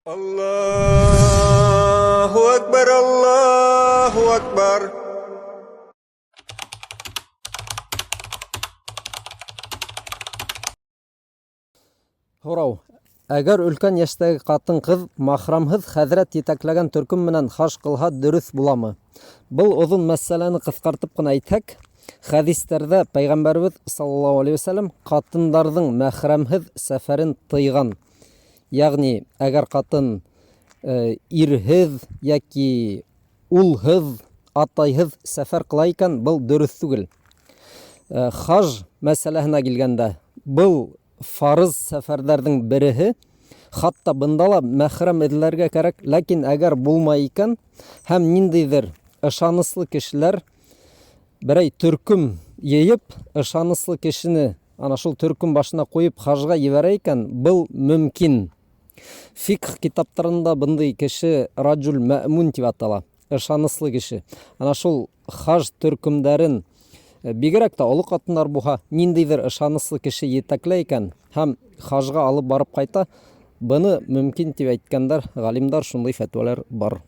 Аллаһу әкбәр, Аллаһу әкбәр! Һорау. Әгәр өлкән йәштәге ҡатын-ҡыҙ махрамһыҙ хәҙрәт етәкләгән төркөм менән хаж ҡылһа дөрөҫ буламы? Был оҙон мәсьәләне ҡыҫҡартып ҡына әйтһәк, хәдистәрҙә Пәйғәмбәребеҙ саллаллаһу алейһи вәсәләм ҡатындарҙың мәхрәмһеҙ сәфәрен тыйған. Ягъни, әгәр ҡатын э, ирһеҙ йәки улһыҙ, атайһыҙ сәфәр ҡыла икән, был дөрөҫ түгел. Э, хаж мәсьәләһенә килгәндә, был фарыз сәфәрҙәрҙең береһе. Хатта бында ла мәхрәм эҙләргә кәрәк, ләкин әгәр булмай икән һәм ниндәйҙер ышаныслы кешеләр берәй төркөм йыйып, ышаныслы кешене Ана шул төркөм башына ҡуйып хажға ебәрә икән, был мөмкин. Фикх китаптарында бындай кеше раджул мәэмүн тип атала, ышаныслы кеше. Ана шул хаж төркөмдәрен э, бигерәк тә оло ҡатындар булһа, ниндәйҙер ышаныслы кеше етәкләй икән һәм хажға алып барып ҡайта, быны мөмкин тип әйткәндәр, ғалимдар шундай фәтүәләр бар.